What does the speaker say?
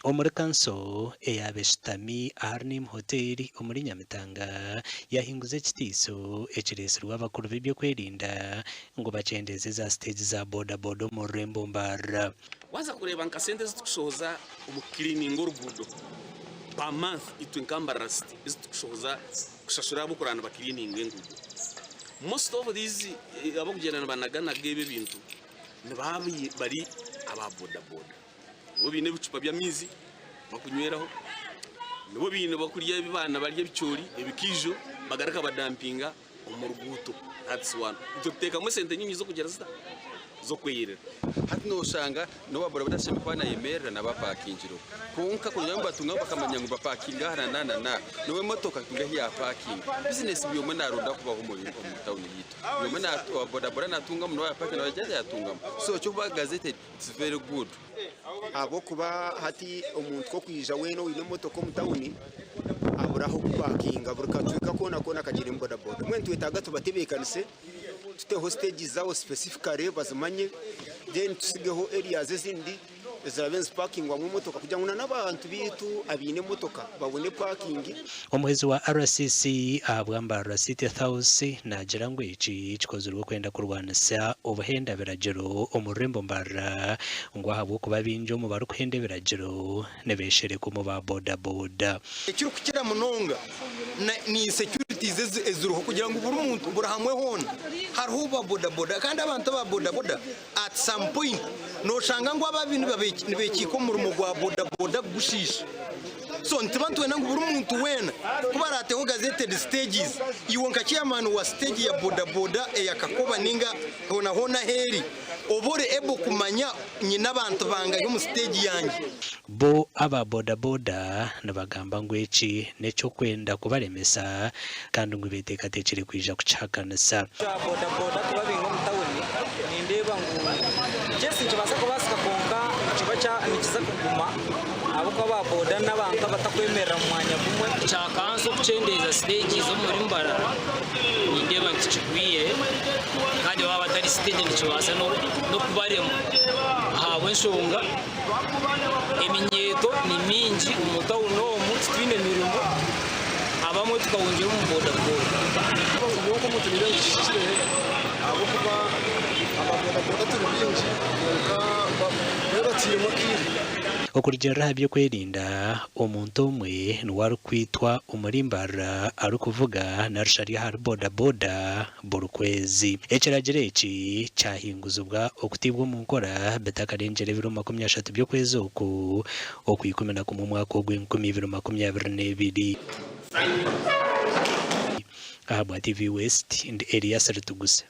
Omuri kanso eyaaba eshutami ahari Nim Hotel omuri Nyamitanga yahinguza ekitiiso ekireetsirwe abakuru b'eby'okwerinda ngu bakyendeeze za siteegi za boda boda omu rurembo Mbarara. Waaza kureeba nka sente ezi turikushohoza omu kukiriininga oruguudo per month itwe nka Mbarara City ezi turikushohoza kushashura ab'okurara nibakiriininga enguudo, most of these abarikugyenda nibanaganaga ebi ebintu nibaba bari aba boda boda. Nibo baine ebicupa by'amaizi bakunyweraho, nibo baine bakurya ebi baana barya ebicoori, ebikaijo bagaruka badampinga omu ruguuto. That's one. Itwe tuteekamu esente nyingi z'okugira zita? Z'okweyerera. Hati noshanga n'owa bodaboda ashemereire kuba nayemerera naba apakingireho kwonka kugira ngu batunga bakamanya ngu bapakinga aha na na na n'obu emotoka etunga ahu yapakinga. Bizinesi buri omwe naronda kubaho omuri omu tawuni yaitu. Buri omwe owa bodaboda natungamu n'owa pakinga n'owa bajaji yatungamu. So eky'okuba gazetted It's very good. Ahabw'okuba hati omuntu ku okwija weena oine emotoka omu tawuni abura ah'okupakinga buri kacweka koona koona kagira ebodaboda. Mbwenu nitwetaaga tubatebeekanise tuteho siteegi zaabo specifically bazimanye then tutsigeho areas ezindi eziraabe nizipakingwamu emotoka kugira ngu n'abantu baitu abaine emotoka babone pakingi. Omuhwezi wa RCC ahabwa Mbarara City House naagira ngu eki kikozirwe kwenda kurwanisa obuhenda biragiro omu rurembo Mbarara ngu ahabw'okuba baingi omu barikuhenda ebiragiro nibeshereka omu ba boda boda. Ekirikukira munonga ni insecurities eziriho kugira ngu buri muntu buri hamwe hoona hariho ba boda boda kandi abantu aba boda boda at some point noshanga ngu ababi nibekiika omurimo gwa boda boda kugushiisha. So nituba nitwenda ngu buri muntu weena ku baraateho gazetted stages, iwe nka chairman wa stage ya boda boda eya Kakoba ninga hoona hoona ahu eri, obe ori able kumanya nyine abantu bangahi omu stage yangye. Bo aba boda boda nibagamba ngu eki n'eky'okwenda kubaremesa kandi ngu beteekateekire kwija kukihakanisa. Ekya boda boda kubabinga omu tawuni nindeeba ngu yes nikibaasa kubaasika kwonka nikiba nikiza kuguma ahabw'okuba aba boda n'abantu abatakwemerera mu mwanya gumwe. Ekya kanso kukyendeeza siteegi z'omuri Mbarara nindeeba ngu tikigwire kandi baaba batari siteegi nikibaasa n'okubarema ahabw'enshonga eminyeeto ni mingi omu tawuni omu titwine mirimo abamwe tukahungira omu boda boda. Nyowe nk'omuntu nindeeba ngu kihikire ahabw'okuba aba boda boda turi baingi kwonka babe batairemu akaire. Okurugiirira aha by'okwerinda, omuntu omwe niwe arikwitwa omuri Mbarara arikuvuga narishi ari ahari boda boda buri kwezi. Ekiragiro eki kyahinguzibwa okutaibwa omu nkora bitakarengyera ebiro 30 by'okwezi oku Okwikumi-na-kumwe omwaka ogw'enkumibiri-makumyabiri-n'ebiri. Ahabwa TV West, ndi Elias Rutuguse.